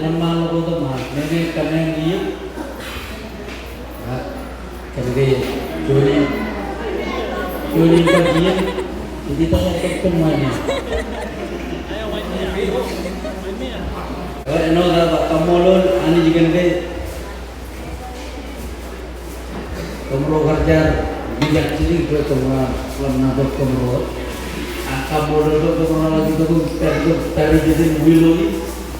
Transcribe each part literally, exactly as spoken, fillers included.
Ḷōmṇak ḷọk wōt ṃaan, men in kōmān iiō. Ak kōnke juon in, juon in baj iien, ij tōmak tok tok ṃaan iien. Āinwōt aō kaṃṃoolol Anij kōnke kōmro kar jar ijjajjilōk bwe kōmro ḷōmṇak tok kōmro. Ak kaṃṃoolol tok kōmro ḷak tok im pād tok pād ijin wilo in.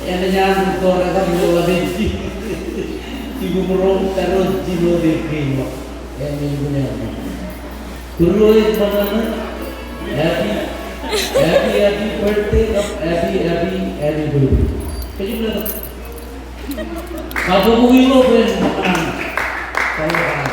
Enaaj an tok ekar lo ḷak ijin. Ikōmro pād ijin wōt ej kein ḷọk. Enaaj an tok. Kūr eo ej ṃōṇōṇō. Happy, happy, happy birthday, happy, happy anniversary. Kajjitōk. Kabuñbuñ ilo bwe en ṃōṇōṇō.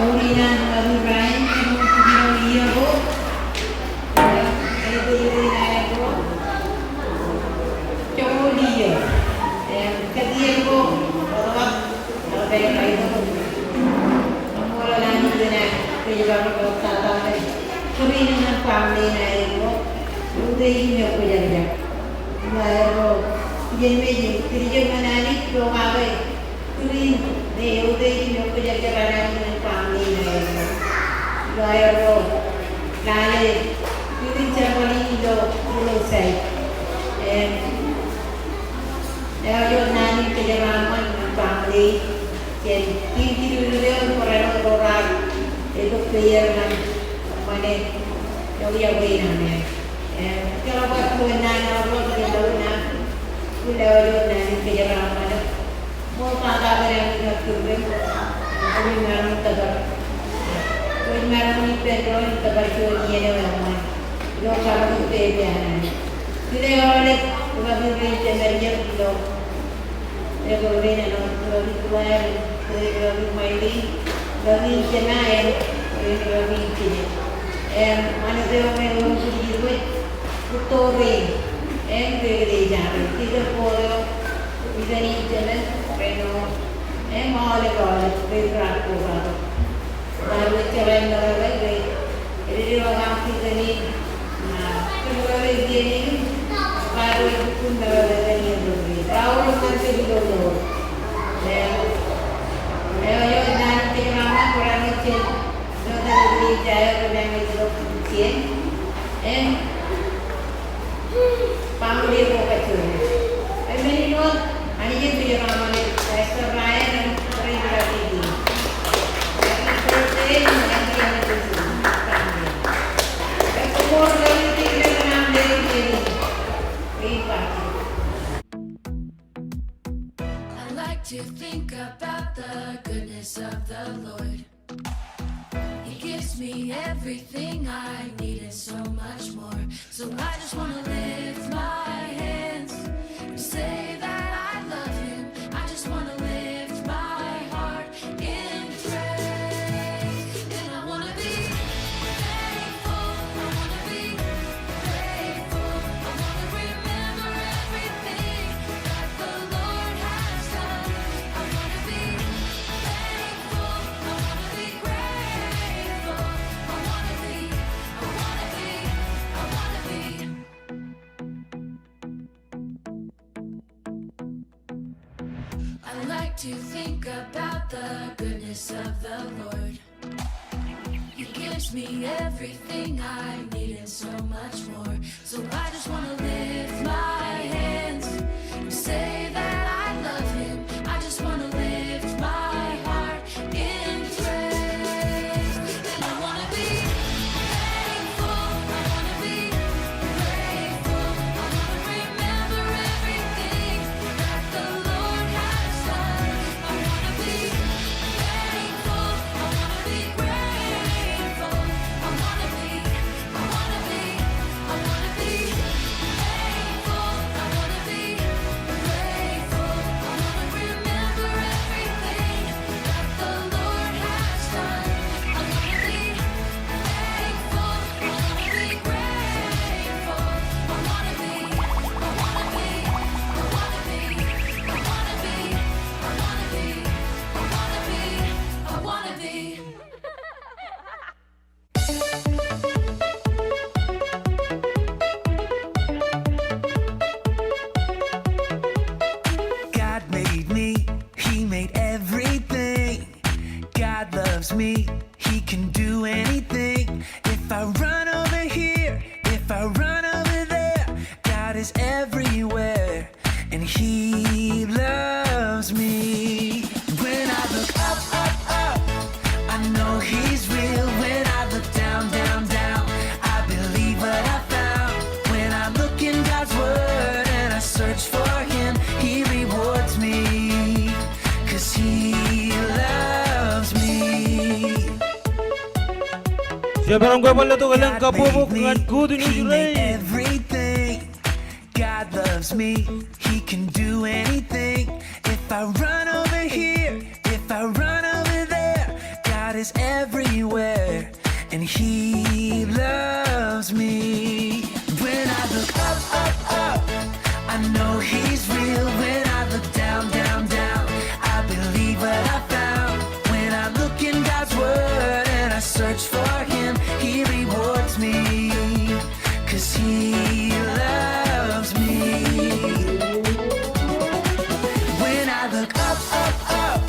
Joñoul iien eo, Kūr in me eutiej ñan Anij ilo family ṇe eo. Ilo aerro lale kūr in jerbal in ilo, ilo site. Im eo eo naan in kōjeraaṃṃan ñan family. Jān kūr in ilo bar āinwōt ro raar etok peier ñan ṃane eo iọkwe in amen. Im jeḷā bwe ewōr naan eo ḷọk ilo naan in kōjeraaṃṃan. Ṃool tata kōn aṃ itok kūr in, kwōj maroñ in tōpar. Kwōj maroñ in ippān doon in tōpar juon iien eo eṃṃan. Ilo kaṃṃoolol pepe an Anij. Today aolep, ilo kūr in jeṃaer ilo eo kūr in eo, ilo kūr in Tuḷaer, ilo kūr in Ṃailin, ilo kūr in Jema, im ilo kūr in Jine. Im ṃanit eo me eoon kūr in, kūr in Tuḷaer, im kūr in Jema, kūr in Jema, Reno, im aolep, aolep, kūr in Rākko, Rākko. Bar wōj jeḷā im meḷeḷe ke ededeo ak kōn in, ah, kōn meḷeḷe iien in, bar wōj kōn meḷeḷe kōn in. Raorōk ñan kōn ilo mour. Im eo eo naan in kōjeraaṃṃan, kwō raar wōj jān ilo tōre kōn in, eo eo naan in kōjeraaṃṃan, im family ko kajjojo. Im men in wōt, Anij en kōjeraaṃṃan Pastor Ryan im Rachel. Happy birthday, and happy anniversary. Amen. Im koṃṃool kōn aṃ letok iien in. Praise God. I like to think about the goodness of the Lord. He gives me everything I need and so much more. So I just wanna lift my hands and say that I love him. I just wanna lift my heart in praise. And I wanna be thankful. I wanna be grateful. I wanna remember everything that the Lord has done. I wanna be thankful. I wanna be grateful. I wanna be, I wanna be, I wanna be. I like to think about the goodness of the Lord. He gives me everything I need and so much more. So I just wanna lift my hands and say that I love him. I just wanna lift my heart in praise. And I wanna be thankful. I wanna be grateful. I wanna remember everything that the Lord has done. I wanna be thankful. I wanna be grateful. I wanna be, I wanna be, I wanna be thankful. I wanna be grateful. I wanna remember everything that the Lord has done. I wanna be thankful. I wanna be grateful. I wanna be, I wanna be, I wanna be, I wanna be, I wanna be, I wanna be, I wanna be. God made me, he made everything. God loves me, he can do anything. If I run over here, if I run over there, God is everywhere, and he loves me. When I look up, up, up, I know he's real. When I look down, down, down, I believe what I found. When I look in God's word and I search for him, he rewards me, 'cause he loves me. Jemaroñ ke bar letok elōñ kabbokbok ñan kōto in Israel. Everything. God loves me, he can do anything. If I run over here, if I run over there, God is everywhere, and he loves me. When I look up, up, up, I know he's real. When I look down, down, down, I believe what I found. When I look in God's word and I search for him, he rewards me, 'cause he loves me. When I look up, up, up,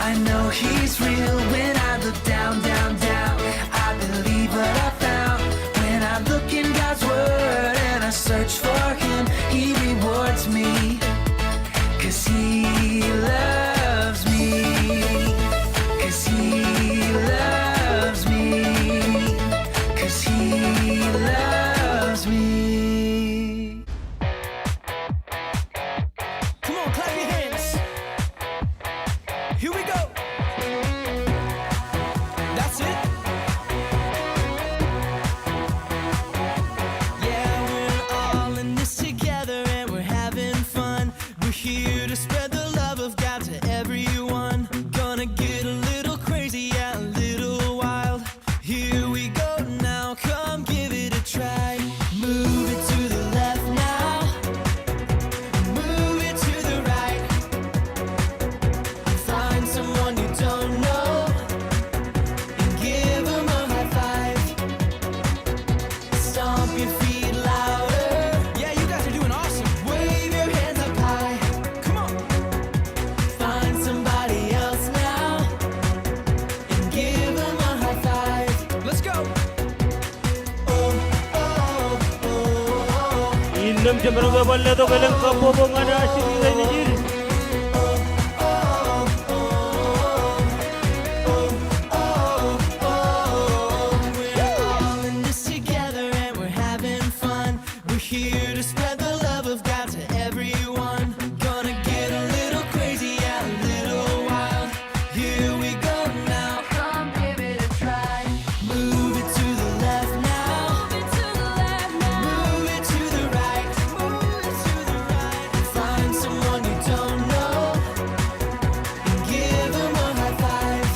I know he's real. When I look down, down, down, I believe what I found. When I look in God's word and I search for him, he rewards me, 'cause he loves me, 'cause he loves me, 'cause he loves me. Come on, clap your hands. Here we go. That's it. Yeah, we're all in this together and we're having fun. We're here to spread the love of God to everyone. Gonna get a little crazy, yeah, a little wild. Here we go now, come give it a try. Move it to the left now. Move it to the right. Find someone you don't know and give 'em a high five. Stomp your feet louder. Yeah, you guys are doing awesome. Wave your hands up high. Come on. Find somebody else now and give 'em a high five. Let's go. Oh, oh, oh, oh. Innām jemed ke bar letok elōñ kabbokbok ñan ajri rainin. We're all in this together and we're having fun. We're here to spread the love of God to everyone. Gonna get a little crazy, yeah, a little wild. Here we go now. Come give it a try. Move it to the left now. Move it to the left now. Move it to the right. Move it to the right. Find someone you don't know. Give 'em a high five.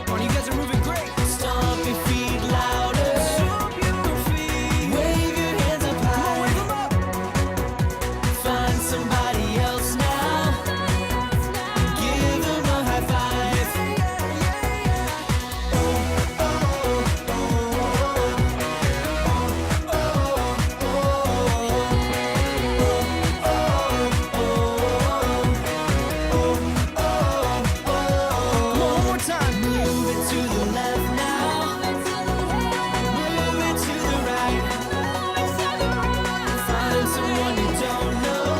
Come on, you guys are moving great. Stomp your feet louder. Stomp your feet. Wave your hands up high. Come on, wave 'em up. Find somebody else now. Give 'em a high five. One more time. Move it to the left now. Move it to the right. Find someone you don't know.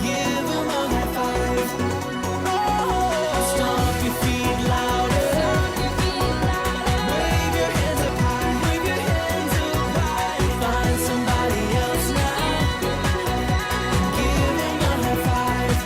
Give 'em a high five. Stomp your feet louder. Wave your hands up high. Wave your hands up high. Find somebody else now. Give 'em a high five.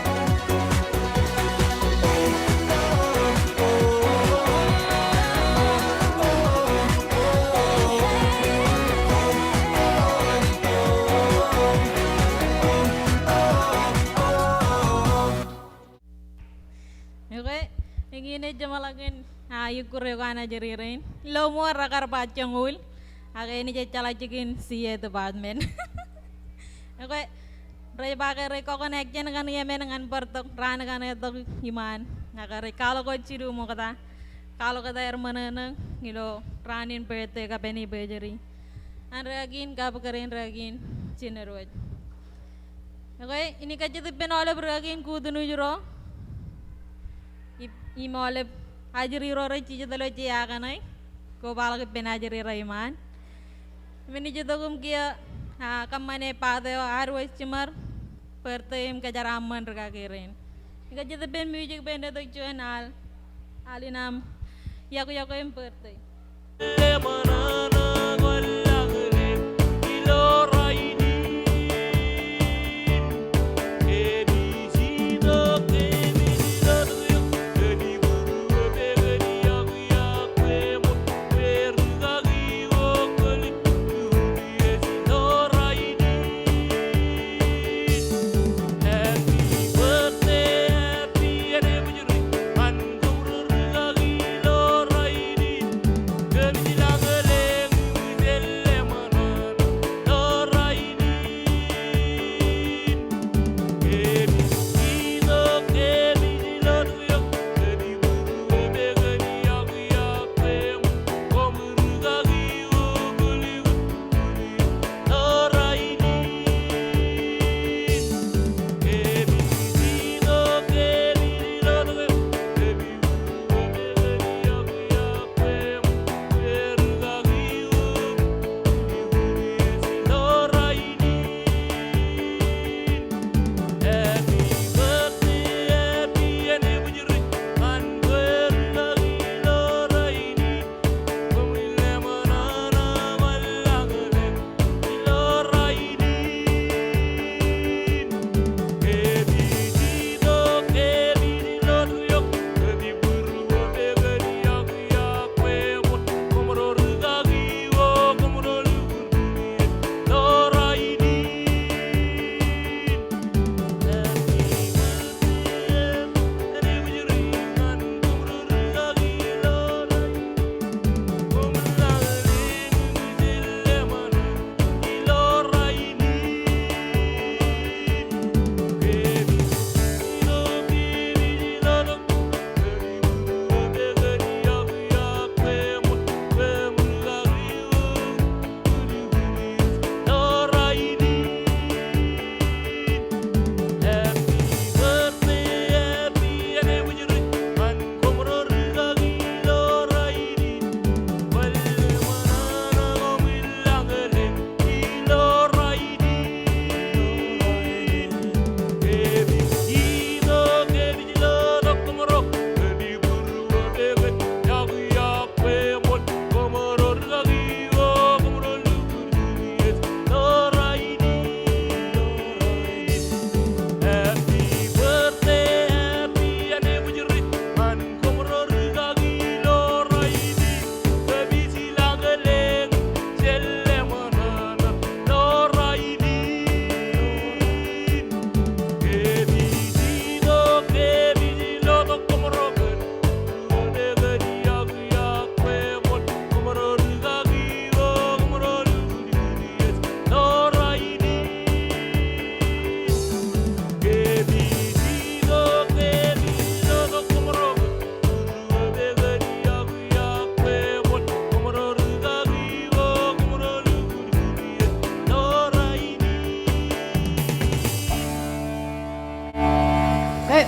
Okay, eñin ej jeṃḷọkin, ah, ikkure ko an ajri rein. Ilo ṃool rekar ba joñoul, ak enaaj ejjeḷọk jikin C A department. Okay, rej ba ke rej kọkọṇe jān kaṇ emān ñan bar tok raan kaṇe tok iṃaan. Ak rej kwaḷọk wōt jilu ṃokta, kwaḷọk wōt aer ṃōṇōṇō ilo raan in birthday kab anniversary an rikaki in kab kōrā in rikaki in jined wōj. Okay, inaaj kajjitōk ippān aolep rikaki in kūtunuj ro im, im aolep ajri ro rej jijet ilo jea kaṇe, kobaḷọk ippān ajri ro iṃaan. Im inaaj itok im kiiō, ah, kōṃṃane part eo ad wōj jiṃor birthday im kōjeraaṃṃan rikaki rein. Inaaj kajjitōk ippān music band eo tok juon al, al in aṃ iọkwe, iọkwe im birthday.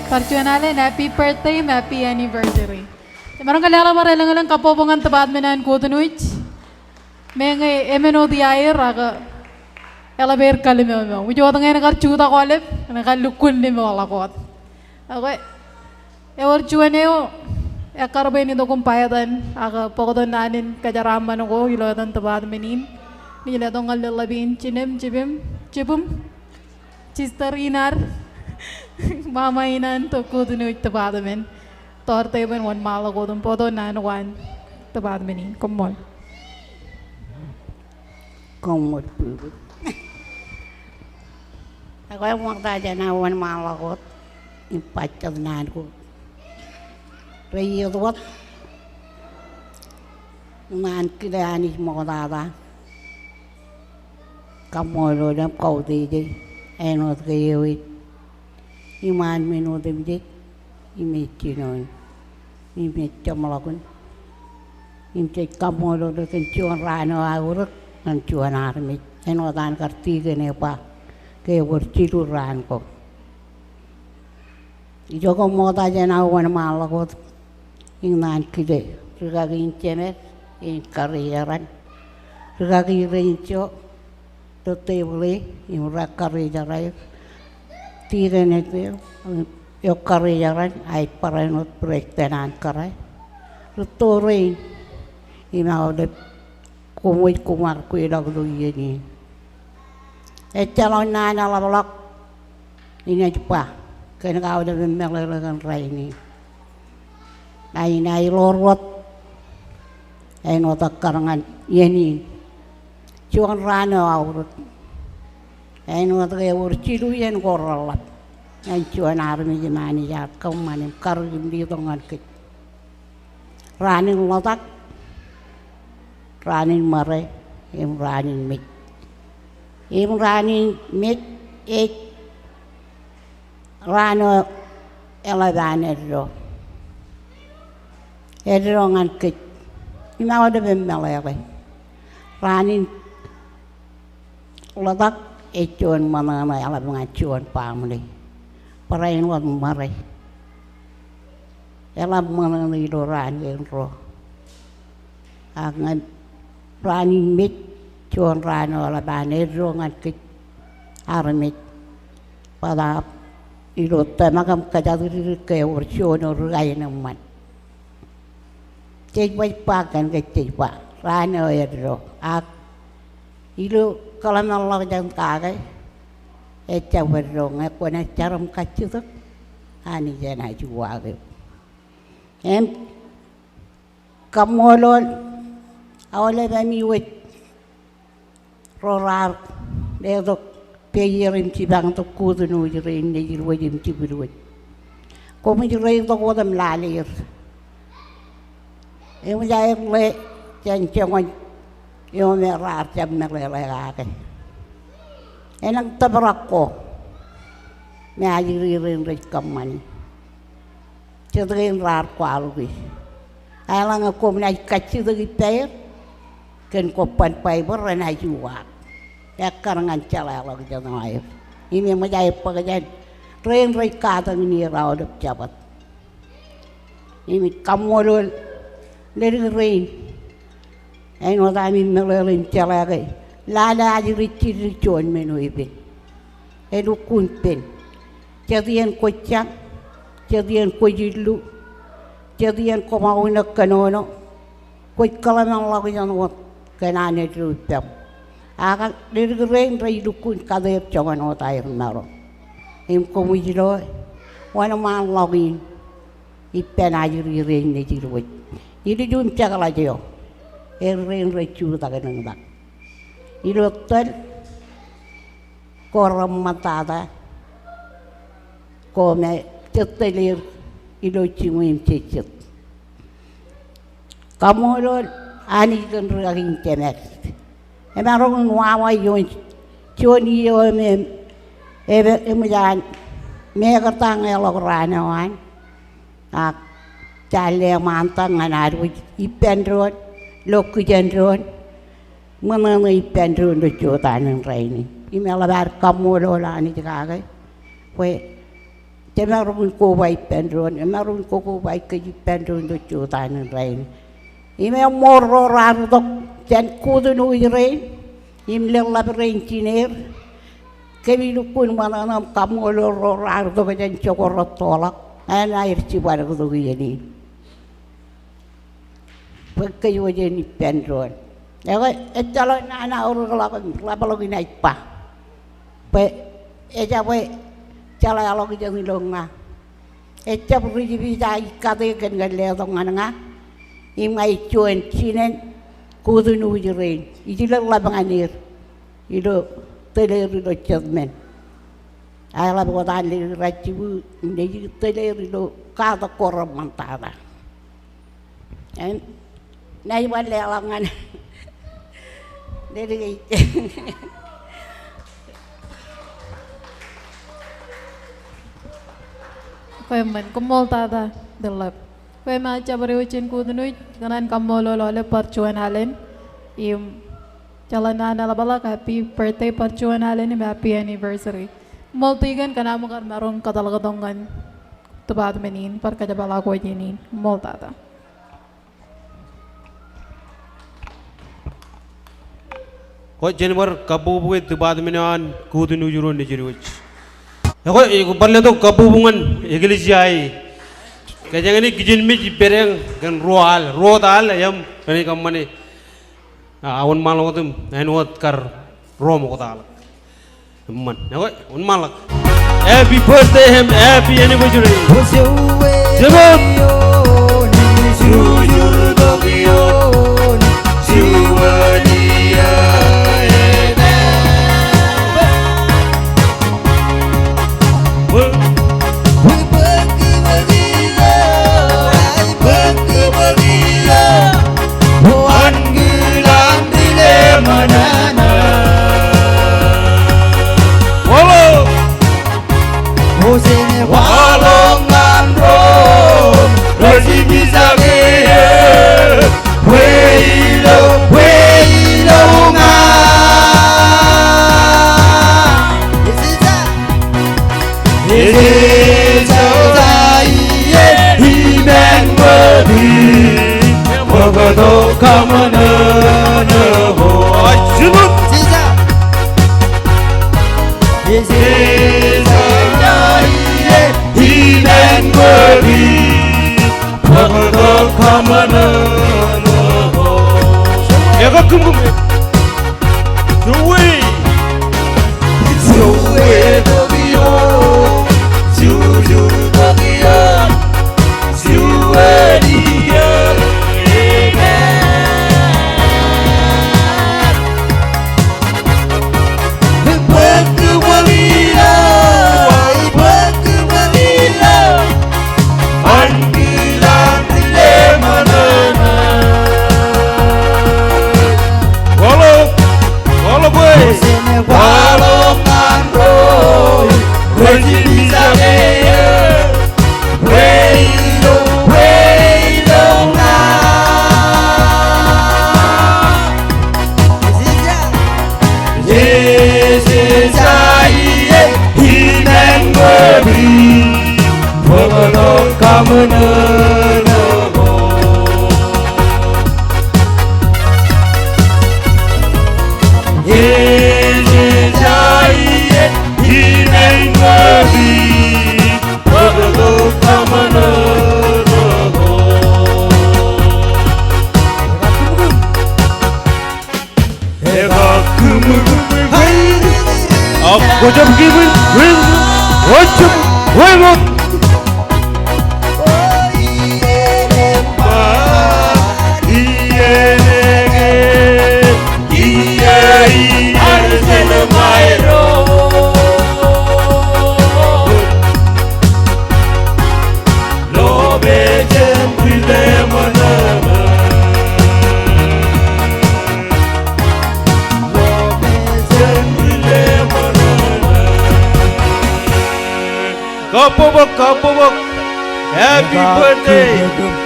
Bar juon alen happy birthday im happy anniversary. Emaroñ ke leḷọk bar elōñlōñ kabbokbok ñan department an kōtun wōj. Meñe emān wōt iaer ak eḷap aer kallimomro. Wōj wōt ñe en kar jutak aolep, en kar lukkuun limḷọk wōt. Okay. Ewōr juon eo ekkar bwe en itok im ba etan ak bōktok naan in kōjeraaṃṃan ko ilo etan department in. Im letok ñan leḷḷap in jinem, jibim, jibim. Sister in ad, mama in an tok kōtun wōj department. Tọọr tebōn wōnṃaanḷọk wōt im bōktok naan ko an department in. Koṃṃool. Koṃṃool bwibwi. Ak eṃṃakta jān aō wōnṃaanḷọk wōt im bajjek naan ko. Rej iiet wōt naan kile Anij ṃoktata. Kaṃṃoolol im kautiej e āinwōt ke eo ej iṃaan men otemjej im ej jinoin im ej jeṃḷọkin. Im jej kaṃṃoolol kōn juon raan eo aorōk ñan juon armej āinwōt an kar tikōn e ba ke ewōr jilu raan ko. Ijo ke ṃokta jān aō wōnṃaanḷọk wōt im naan kile rikaki in jemed in karijeran. Rikaki rein ijo rej tebōḷe im rej karijer aer. Tikōn eo eo karijeran ej barāinwōt president an kōrā. Rūtto rein im aolep koṃ wōj koṃ ar kweilọk ilo iien in. Ejjeḷọk naan eḷapḷọk in ej ba kōn ke aolep meḷeḷe kōn rainin. Ak inaaj ḷoor wōt āinwōt ekkar ñan iien in. Juon raan eo aorōk āinwōt ke ewōr jilu iien ko reḷap ñan juon armej im Anij ear kōṃṃan im karreoik im letok ñan kōj. Raan in ḷotak, raan in ṃare, im raan in mej. Im raan in mej ej raan eo eḷap an eddo. Eddo ñan kōj im aolep meḷeḷe. Raan in ḷotak ej juon ṃōṇōṇō eḷap ñan juon baaṃle. Barāinwōt ṃare eḷap ṃōṇōṇō ilo raan kein ruo. Ak ñan raan in mej, juon raan eo eḷap an eddo ñan kōj armej. Bōtab ilo tōmak im kōjatdikdik ke ewōr juon eo ri kaenōṃṃan. Jej baj ba kōn ke jej ba raan eo eddo. Ak ilo kōḷmānḷọkjeṇ kake, ejjab eddo ñe kwōnaaj jar im kajjitōk, Anij enaaj uwaak eok. Im kaṃṃoolol aolep amiwōj ro raar letok peier im jipañ tok kōtun wōj rein nejid wōj im jibwid wōj. Koṃij reitok wōt im lale er. Eṃōj aer ḷe jān joñan eo me raar jab meḷeḷe kake. Elōñ tōprak ko me ajri rein rej kōṃṃani. Jet kein raar kwaḷọki. Eḷaññe koṃ naaj kajjitōk ippāer kōn kobban Baibōḷ renaaj uwaak. Ekkar ñan jeḷāḷọkjeṇ eo aer. Im eṃōj aer bōk jān rein rej katakin er aolep Jabōt. Im ij kaṃṃoolol ledik rein āinwōt ami meḷeḷe im jeḷā ke lale ajri jiljilimjuon men eo ippān. Elukkuun pen. Jet iien kwōj jañ, jet iien kwōj illu, jet iien koṃ aunōk kōnono, kwōj kōḷmānḷọkjeṇ wōt kōn an eddo ippaṃ. Ak ledik rein rej lukkuun kate er joñan wōt aer maro. Im koṃij lo wōnṃaanḷọk in ippān ajri rein nejid wōj. Ilju im jekḷaj eo, er rein rej jutak lōñtak. Ilo tōl ko reṃṃantata, ko me jet tōl er ilo jiṃwe im jejjet. Kaṃṃoolol Anij kōn rikaki in jemed. Emaroñ in wawa ioon juon iiō eo me, e, eṃōj an mekarta ñe ḷọk raan eo an. Ak jaar leṃaantak ñan ad wōj ippān doon, ilo kijen doon, ṃōṇōṇō ippān doon ilo jota in rainin. Im eḷap ad kaṃṃoolol Anij kake bwe Jemaroñ in koba ippān doon, emaroñ in kokoba kōj ippān doon ilo jota in rainin. Im eṃṃool ro raar itok jān kūtun uj rein im leḷḷap rein jineer. Kōmij lukkuun ṃōṇōṇō im kaṃṃoolol ro raar itok jān jekwe rej toḷọk, enaaj jibadektok iien in. Bwe kōj wōj en ippān doon. Ekwe, ejjeḷọk nana aorōkḷọk im ḷapḷọk inaaj ba bwe ejabwe jeḷāḷọk ijeṇ ilo ña. Ejab ri jipij aō ikkate kōn kōn letok ñan ña im ña ij juon jinen kūtun uj rein. Ij leḷḷap ñan er ilo tōl er ilo judgment. Ak eḷap wōt an ḷe rej jibu im rej tōl er ilo katak ko reṃṃantata. Im naaj bar leḷọk ñan leddik eo. Kwe eṃṃan, koṃṃool tata Dilep. Kwe emaat jabdewōt jān kūtun uj, ikōṇaan kaṃṃoolol aolep bar juon alen. Im jeḷā nana ḷapḷọk, happy birthday bar juon alen im happy anniversary. Ṃool tikōn kōn aṃ kar maroñ kōtḷọk tok ñan department in, bar kōjepḷaak wōj iien in. Ṃool tata. Kwe jen bar kabbokbok department eo an kūtun uj ro nejid wōj. Ekwe, bar letok kabbokbok ñan eklejia e. Kōjeañ naaj kijenmej ippādeañ kōn ruo al, ruo al, im kōn kōṃṃane. A, wōnṃaanḷọk wōt im āinwōt kar ro ṃoktaḷọk. Eṃṃan. Ekwe, wōnṃaanḷọk. Happy birthday im happy anniversary. Jebōt. Kabbokbok, kabbokbok. Happy birthday.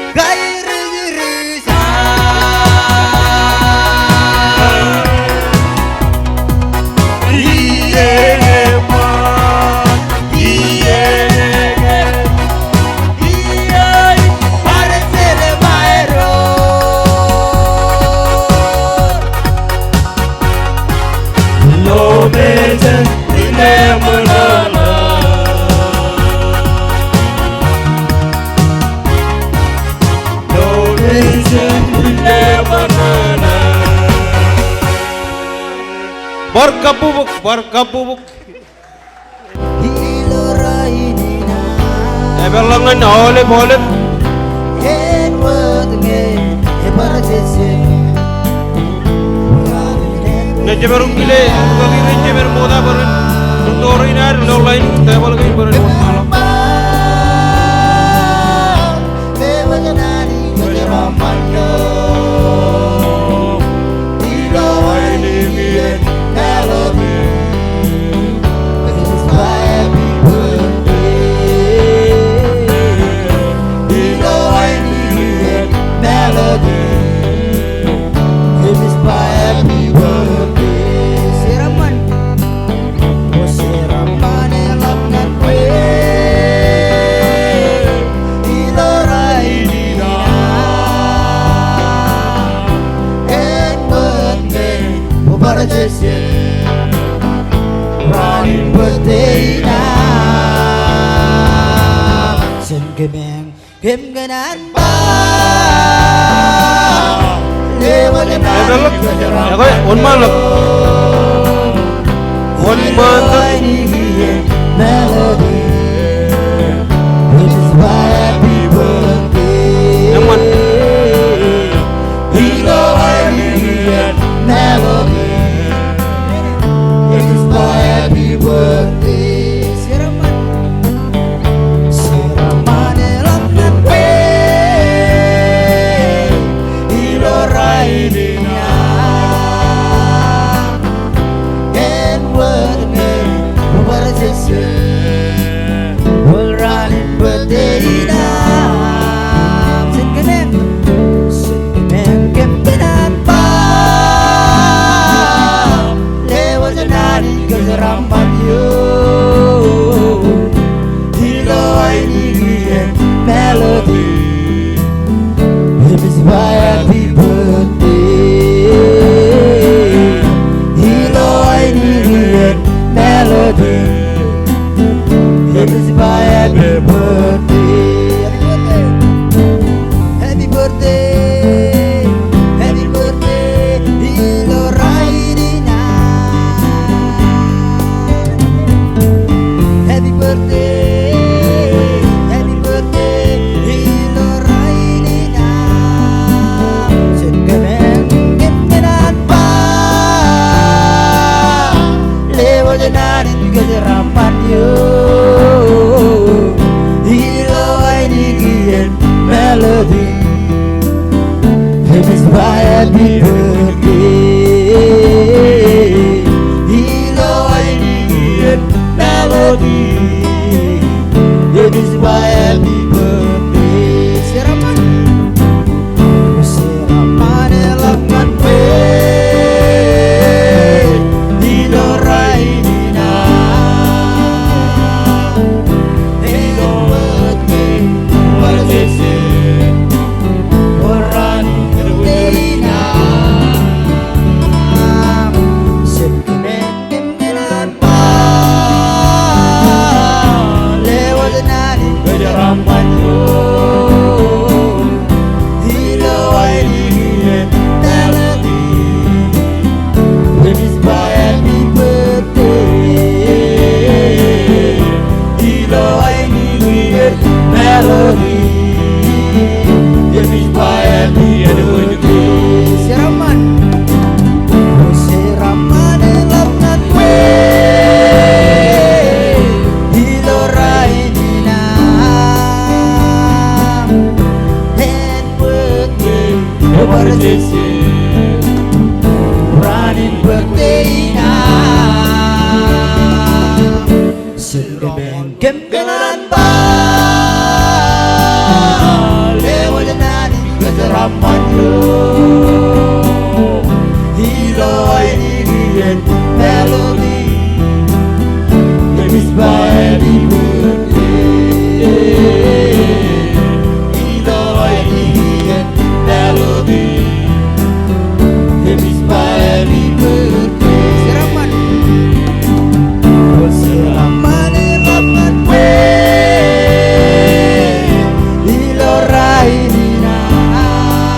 Bar kabbokbok, bar kabbokbok. Epeḷḷọk ñan aolep, aolep. Ñe jemed in kile, ukakere jemed ṃokta bwe ren ri-tọọr in ad ilo ḷain tebōḷ kein bwe ren wōnṃaanḷọk. Epeḷḷọk. Ekwe, wōnṃaanḷọk. Wōnṃaanḷọk. Eṃṃan. Happy birthday, happy birthday, ilo rainin aṃ. Happy birthday, happy birthday, ilo rainin aṃ. Jen kōmeañ kōm ñan ba, lewōj naan in kōjeraaṃṃan eo. Ilo ainikied Melody. Happy birthday. Ilo ainikied Melody. Happy birthday. Jeraaṃṃan. Jeraaṃṃan eḷap ñan kwe. Ilo rainin aṃ. Happy birthday. Ilo ainikied Melody. Happy birthday. Jeraaṃṃan. Jeraaṃṃan eḷap ñan kwe. Ilo rainin aṃ. Happy birthday. Happy birthday. Rainin birthday in aṃ. Jen kōmeañ kōm ñan ba, lewōj naan in kōjeraaṃṃan eo. Ilo ainikied Melody. Happy birthday. Ilo ainikied Melody. Happy birthday. Jeraaṃṃan. Jeraaṃṃan eḷap ñan kwe. Ilo rainin aṃ.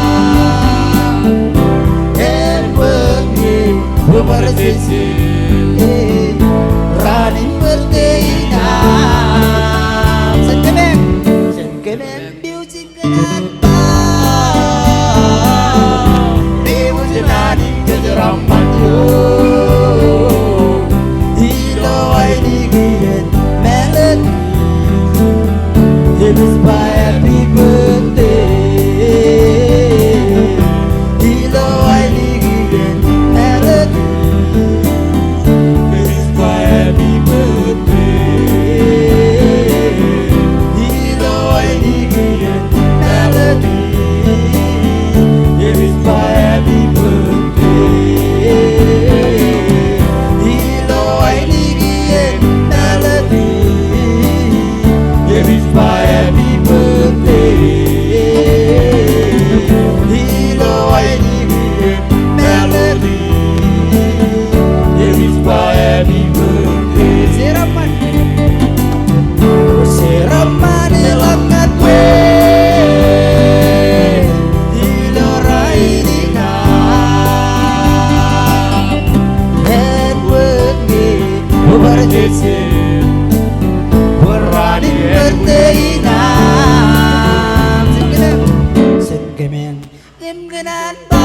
Im kōṇaan ba,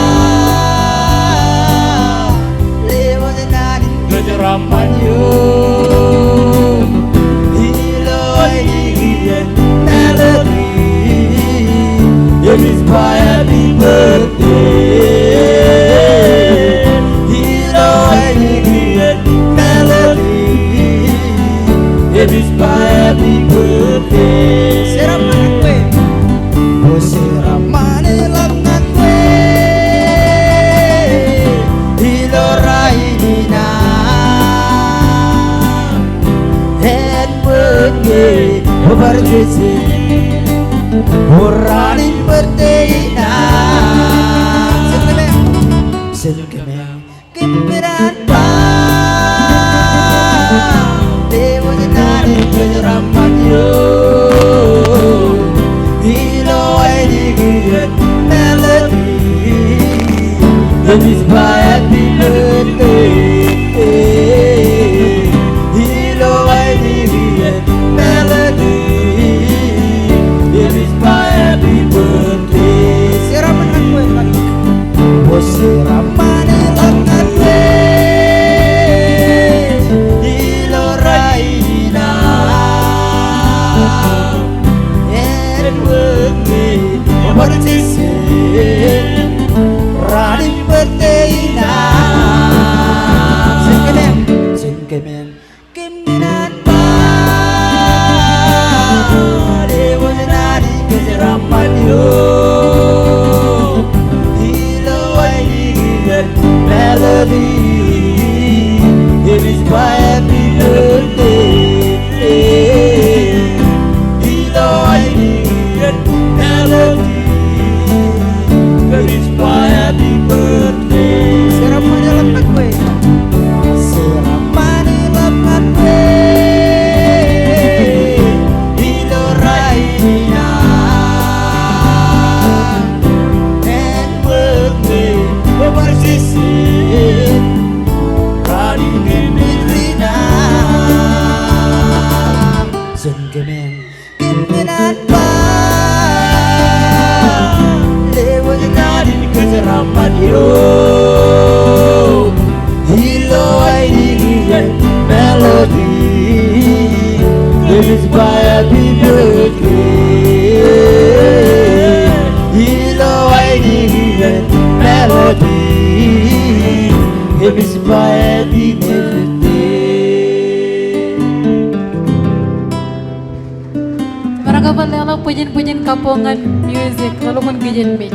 lewōj naan in kōjeraaṃṃan eo. Ilo ainikijen melody, ej ba happy birthday. Ilo ainikijen melody, ej ba happy birthday. Jeraaṃṃan kwe. O jeraaṃṃan eḷap ñan kwe ilo rainin aṃ. Āinwōt ñe bar jejjet, o raan in birthday in aṃ. Jen kōmeañ. Im kōṇaan ba, lewōj naan in kōjeraaṃṃan eo. Ilo ainikijen melody, ej ba happy birthday. Ilo ainikijen melody, ej ba happy birthday. Jeraaṃṃan kwe. O jeraaṃṃan eḷap ñan kwe ilo rainin aṃ. Āinwōt ñe bar jejjet, raan in birthday in aṃ. Jen kōmeañ, jen kōmeañ. Im kōṇaan ba, lewōj naan in kōjeraaṃṃan eo. Ilo ainikijen melody, ej ba happy birthday. Ilo ainikijen melody, ej ba happy birthday. Jeraaṃṃan eḷap ñan kwe. Jeraaṃṃan eḷap ñan kwe ilo rainin aṃ. Āinwōt ñe bar jejjet, raan in kōmeañ in aṃ. Jen kōmeañ. Im kōṇaan ba, lewōj naan in kōjeraaṃṃan eo. Ilo ainikijen melody, ej ba happy birthday. Ilo ainikijen melody, ej ba happy birthday. Bar kaban leḷọk bwijin bwijin kabbokñan music, ḷọk ḷọk kōn kijenmej.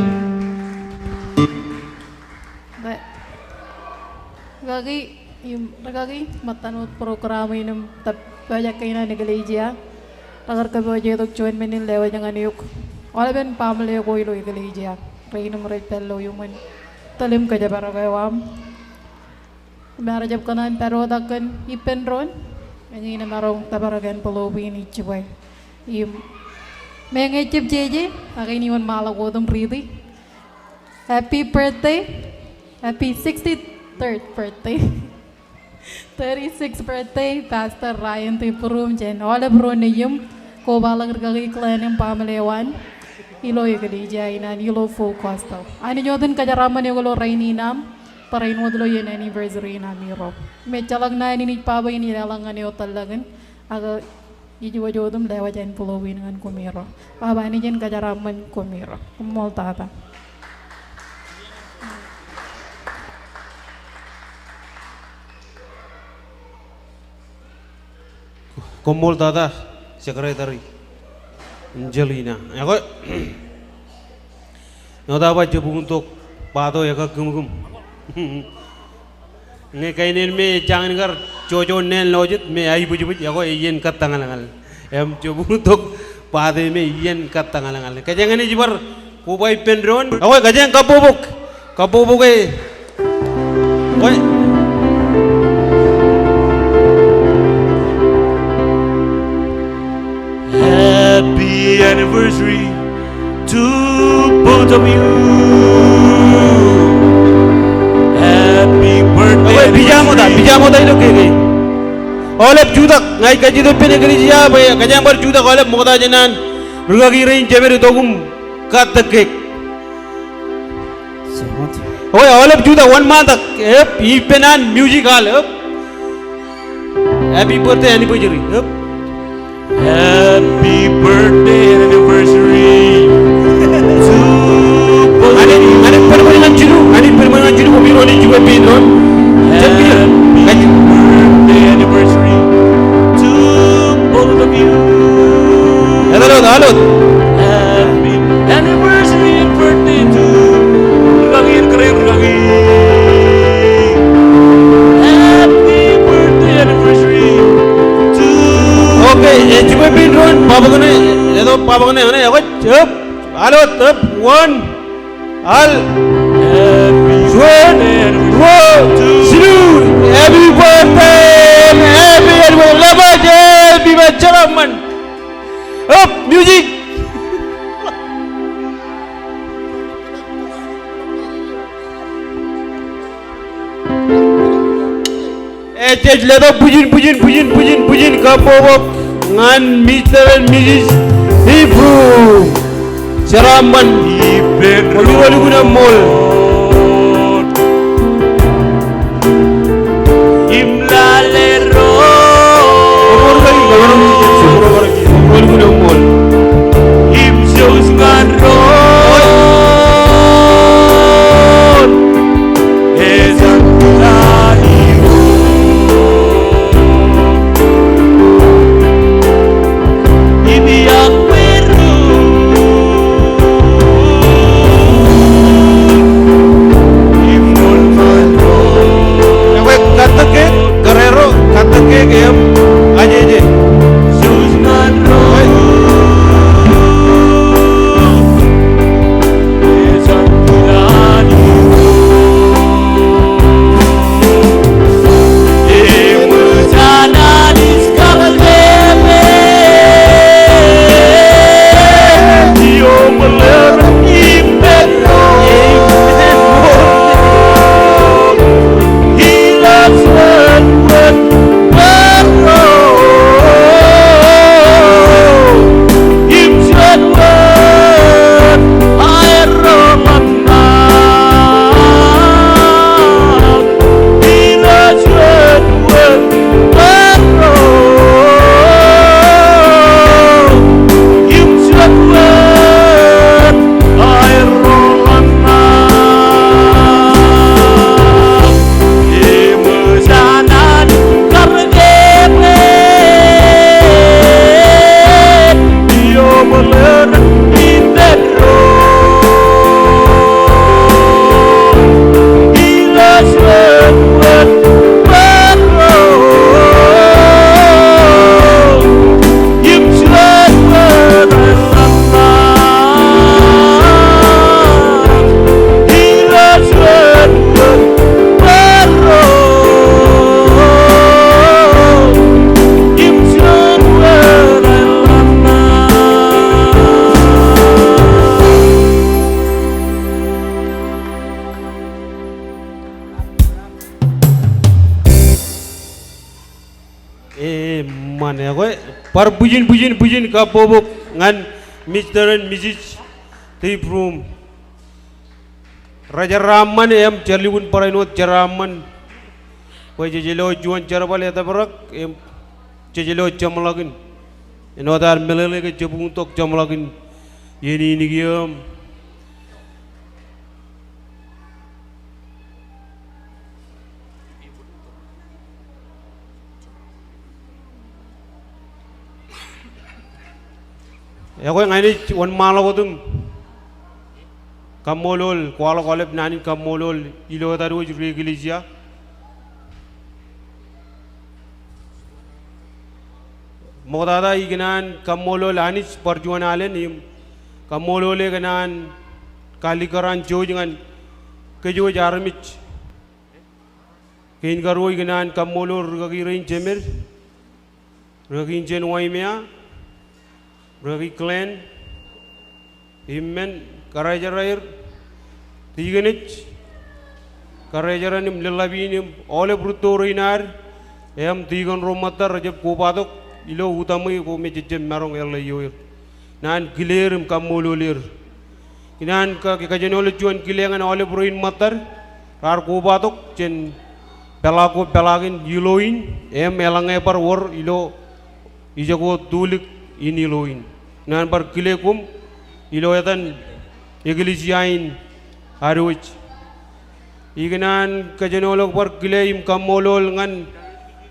Rikaki, im, rikaki, ṃōttan wōt program in im ta pojak kein an eklejia. Rekar kōpooje tok juon men in lewōj ñan eok. Aolepen baaṃle ko ilo eklejia. Rein im rej pād ilo iuṃwin tōl im kōjparok eo aṃ. Im ear jab kōṇaan pād wōt ak kōn ippān doon, eñin emaroñ tōpar kōn envelope in ij jibwe. Im meñe ejjab jeje, ak āinwōt ṃaḷọk wōt im riiti. Happy birthday. Happy sixty-third birthday. Thirty-sixth birthday, Pastor Ryan T. Purum, jān aolep ro nejiṃ, kobaḷọk rikaki Glenn im baaṃle eo an, ilo eklejia in an ilo Full Gospel. Anij wōt in kōjeraaṃṃan eok ilo rainin aṃ, barāinwōt ilo iien anniversary in aṃ Irooj. Im ejjeḷọk naan in ij ba bwe in leḷọk ñan eo tōllọkin, ak ij wōj wōt im lewōj envelope in ñan koṃiro. Baba, Anij en kōjeraaṃṃan koṃiro. Koṃṃool tata. Koṃṃool tata, Secretary Angelina. Ekwe, eo ta ba jibukun tok baato ekakkūmkūm. Ñe kain eo me ej jañin kar jojo neen lo jet me aibwijbwij, ekwe iien kōttāñalñal. Im jibukun tok baato me iien kōttāñalñal. Kōjeañ ij bar koba ippān doon. Ekwe, kōjeañ kabbokbok. Kabbokbok e. Ekwe. Happy anniversary to both of you. Happy birthday. Ekwe, pija ṃokta, pija ṃokta ilo keke. Aolep jutak, ña ij kajjitōk ippān eklejia bwe kōjeañ bar jutak aolep ṃokta jān an rikaki rein jemed itok im kattōk kek. Eo, aolep jutak wōnṃaantak, ep, ippān an music al, ep. Happy birthday anniversary, ep. Happy birthday anniversary to both of you. Anij, Anij bar ṃōj ñan jilu, Anij bar ṃōj ñan jilu, koṃiro ni juwe pin ron. Jab kiiō. Happy birthday anniversary to both of you. Etal wōt, etal wōt. Happy anniversary and birthday to rūkaki, rūkaki. Happy birthday anniversary to. Okay, ej jibwe pin doon, baba kōṇe, eto baba kōṇe, kōṇe, ekwe, jab, etal wōt, jab, one, al, happy juon, birthday ruo, to jilu, happy birthday, happy anniversary, lepa, happy birthday, jeraaṃṃan. Up, music. Ej, ej letok bwijin, bwijin, bwijin, bwijin, bwijin kabbokbok ñan Mister and Missus Hebrew. Jeraaṃṃan. Koṃiro lukkuun eṃṃool. Im lale ro. Koṃiro lukkuun eṃṃool. Im jouj ñan ro. Ekwe, kattōk ke, kōrā ro, kattōk ke, ke im ajeje. Eṃṃan, ekwe, bar bwijin, bwijin, bwijin kabbokbok ñan Mister and Missus Tibrum. Rej jeraaṃṃan im jar lukkuun barāinwōt jeraaṃṃan. Bwe jej lo juon jerbal etōprak im jej lo jeṃḷọkin. Āinwōt ad meḷeḷe ke jab uñtok jeṃḷọkin iien in kiiō im Ekwe ña inaaj wōnṃaanḷọk wōt im kaṃṃoolol, kwaḷọk aolep naan in kaṃṃoolol ilo etad wōj ri eklejia. Ṃoktata ikōṇaan kaṃṃoolol Anij bar juon alen im kaṃṃoolol e kōṇaan kaalikkar an jouj ñan kōj wōj armej. Kein karuo ikōṇaan kaṃṃoolol rūkaki rein jemed, rūkaki in jān Waimea, rūkaki Glenn, im men, kōrā eo rej, tikōnōj, kōrā eo rej im lōḷḷap in im aolep rūtto rein ad, im tikōn ro ṃōtta rejjab kobatok ilo utaṃwe ko me jejjab maroñ eḷḷā ioer. Naan kile er im kaṃṃoolol er. Ikōṇaan kō-, kōjenolọk juon kile ñan aolep rein ṃōttad raar kobatok jān peḷaak ko peḷaakin ilo in, im eḷaññe bar wōr ilo ijoko tulik in ilo in. Ikōṇaan bar kile koṃ ilo etan eklejia in ad wōj. Ikōṇaan kōjenolọk bar kile im kaṃṃoolol ñan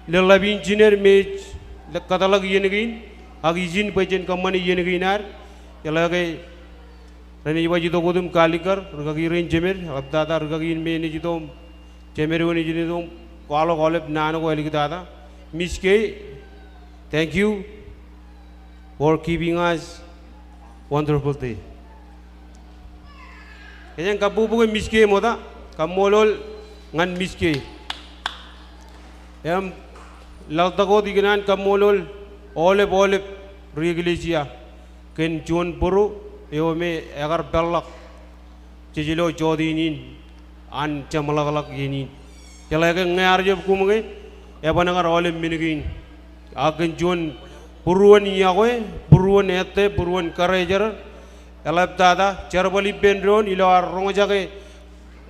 lōḷḷap in jined me ej kōtḷọk iien kein, ak ijin bwe jen kōṃṃane iien kein ad. Jeḷā ke renaaj ba itok wōt im kalikkar, rikaki rein jemed, eḷaptata rikaki in me enaaj itok im jemed eo enaaj itok im kwaḷọk aolep naan ko āliktata. Miss K, thank you for giving us wonderful day. Kōjeañ kabbokbok e Miss K ṃokta, kaṃṃoolol ñan Miss K. Im laḷtak wōt ikōṇaan kaṃṃoolol aolep, aolep ri eklejia kōn juon būru eo me ekar peḷḷọk jej lo jọteen in an jeṃḷọkḷọk iien in. Jeḷā ke ñe ear jab koṃ ke, eban kar aolep men kein. Ak kōn juon būruon yokwe, būruon ettā, būruon kōrā ejjeḷọk, eḷaptata jerbal ippān doon ilo ad roñjake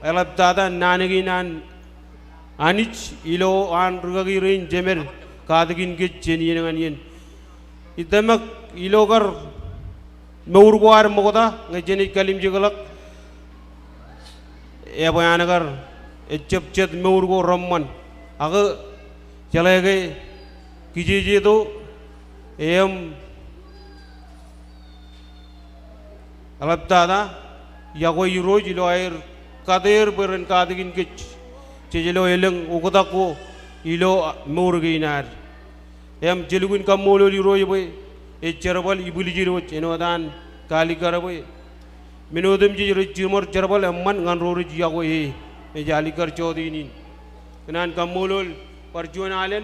eḷaptata naan kein an Anij ilo an rikaki rein jemed katakin kōj jān iien ñan iien. Itōmak ilo kar mour ko ad ṃokta ñe jenaaj kalimjekḷọk, ebwe an kar ejjab jet mour ko reṃṃan. Ak jeḷā ke kijejeto im eḷaptata yokwe Irooj ilo aer kate er bwe ren katakin kōj jej lo elōñ oktak ko ilo mour kein ad. Im jelukkuun kaṃṃoolol Irooj bwe ej jerbal ibwiljid wōj āinwōt an kalikkar bwe men otemjej rej jiṃor jerbal eṃṃan ñan ro rej yokwe e, ej alikkar jọteen in. Ikōṇaan kaṃṃoolol bar juon alen,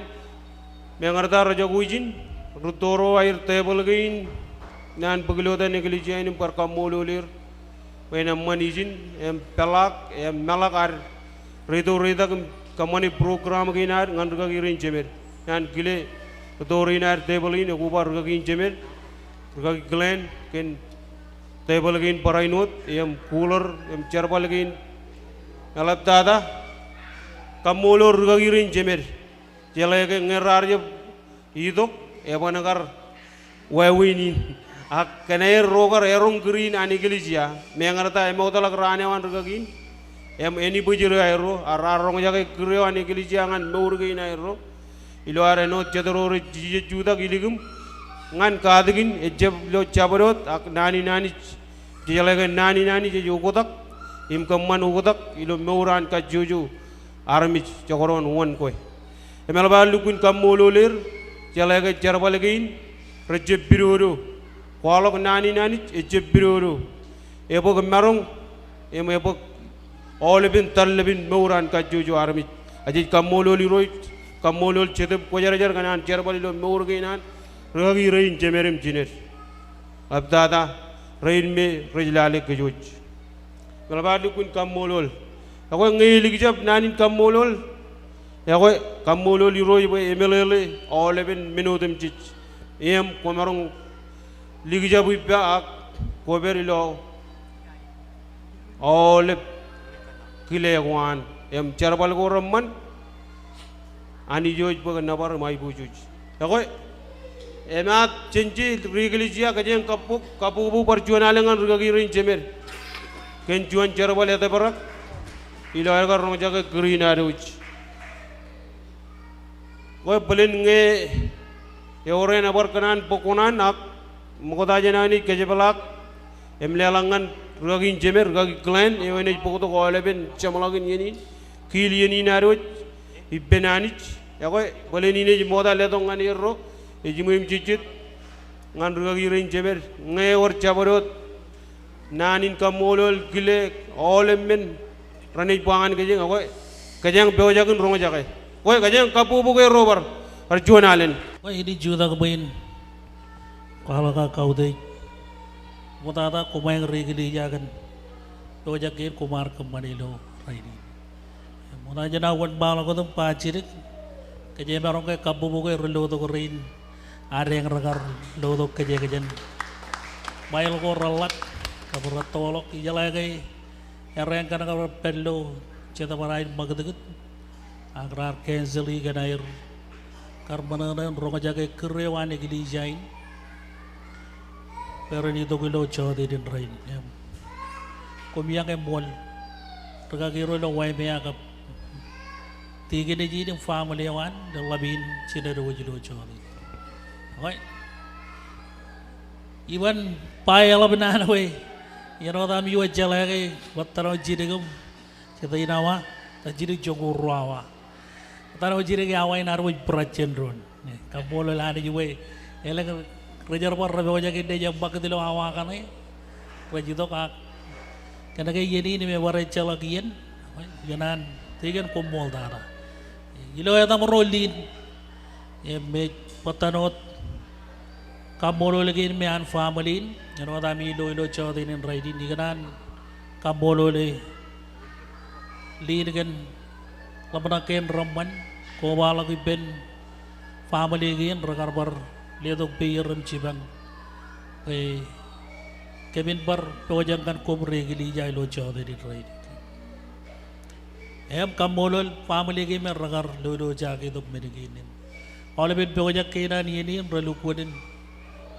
meñe rej jako ijin, rūtto ro aer tebōḷ kein ñan bōk ilo etan eklejia in im bar kaṃṃoolol er bwe en eṃṃan ijin im peḷḷọk im meḷọk ad reito reitak im kōṃṃane program kein ad ñan rikaki rein jemed. Ikōṇaan kile rūtto rein aer tebōḷ in, ekoba rikaki in jemed, rikaki Glenn, kōn tebōḷ kein barāinwōt im cooler im jerbal kein. Eḷaptata kaṃṃoolol rikaki rein jemed. Jeḷā ke ñe raar jab itok, eban kar wāween in. Ak kōn aer ro kar eroñ kūr in an eklejia, meñe rej ta eṃootḷọk raan eo an rikaki in im ānbwijin aerro, ak raar roñjake kūr eo an eklejia ñan mour kein aerro. Ilo ad āinwōt jet ro rej jijet jutak ilikim ñan katakin, ejjab ilo jabdewōt ak naan in Anij. Jeḷā ke naan in Anij ej oktak im kōṃṃan oktak ilo mour an kajjojo armej jekdọọn wōn kwe. Im eḷap ad lukkuun kaṃṃoolol er, jeḷā ke jerbal kein rejjab pidodo. Kwaḷọk naan in Anij ejjab pidodo. Ebōk maroñ im ebōk aolepen tarlepen mour an kajjojo armej. Ak jej kaṃṃoolol Irooj, kaṃṃoolol Jetōb Kwōjarjar kōn an jerbal ilo mour kein an rikaki rein jemed im jined. Eḷaptata rein me rej lale kōj wōj. Im eḷap ad lukkuun kaṃṃoolol. Ekwe ñe elikjab naan in kaṃṃoolol, ekwe kaṃṃoolol Irooj bwe emeḷeḷe aolepen men otemjej. Im kwōmaroñ likjab ippa ak kwōpād ilo aolep kile ko an im jerbal ko reṃṃan. Anij eo ej bōk nōbar im aiboojoj. Ekwe, emaat jān je ri eklejia, kōjeañ kabbok, kabbokbok bar juon alen ñan rikaki rein jemed kōn juon jerbal etōprak ilo aer kar roñjake kūr in ad wōj. Ekwe bōlen ñe eor eṇ ebar kōṇaan bōk kuṇaan ak ṃokta jān aō naaj kōjepḷaak im leḷọk ñan rikaki in jemed, rikaki Glenn, eo enaaj bōktok aolepen jeṃḷọkin iien in, kiil iien in ad wōj ippān Anij. Ekwe bōlen inaaj ṃokta letok ñan erro, ejiṃwe im jejjet ñan rikaki rein jemed, ñe ewōr jabdewōt naan in kaṃṃoolol, kile aolep men renaaj ba ñan kōjeañ, ekwe kōjeañ pojak in roñjake. Ekwe kōjeañ kabbokbok erro bar, bar juon alen. Ekwe inaaj jutak bwe in kwaḷọk aō kautiej. Ṃoktata koṃeañ ri eklejia kōn pojak kein koṃ ar kōṃṃane ilo rainin. Ṃokta jān aō wōnṃaanḷọk wōt im ba jidik, kōj emaroñ ke kabbokbok e ri lotok rein ad eñ rekar lotok kōj e kōn ṃail ko reḷḷap. Kab rej tōlḷọk, ijeḷā ke errā eñ kaṇ kab rej pād ilo Jetōb eo an ṃakūtkūt, ak raar cancel-i kōn aer kar ṃōṇōṇō in roñjake kūr eo an eklejia in bwe ren itok ilo jọteen in rainin. Im koṃ iọkwe ṃool, rūkaki ro ilo Waimea kab tikōn ej in im family eo an, ilo ḷap in jined wōj ilo jọteen. Okay. Iban ba eḷap naan bwe āinwōt ami wōj jeḷā ke bōtab eo jidik im jete in awa, ta jidik joñoul ruo awa. Bōtab eo jidik awa in ear wōj būrejjān doon. Kaṃṃoolol Anij bwe elōñ ri jerbal rej pojak in naaj eṃṃakūt ilo awa kaṇe, rej itok ak kōnke iien in im ebar ejjeḷọk iien, ikōṇaan tikōn koṃṃool tata. Ilo etaṃ ro Lin, im ej bōtab wōt kaṃṃoolol kein me an family in āinwōt ami lo ilo jọteen in rainin. Ikōṇaan kaṃṃoolol e Lin kōn ḷōmṇak kein reṃṃan, kobaḷọk ippān family kein rekar bar letok peier im jipañ bwe kōmin bar pojak ñan koṃ ri eklejia ilo jọteen in rainin. Im kaṃṃoolol family kein me rekar lolojake tok men kein im aolepen pojak kein an iien in relukkuun in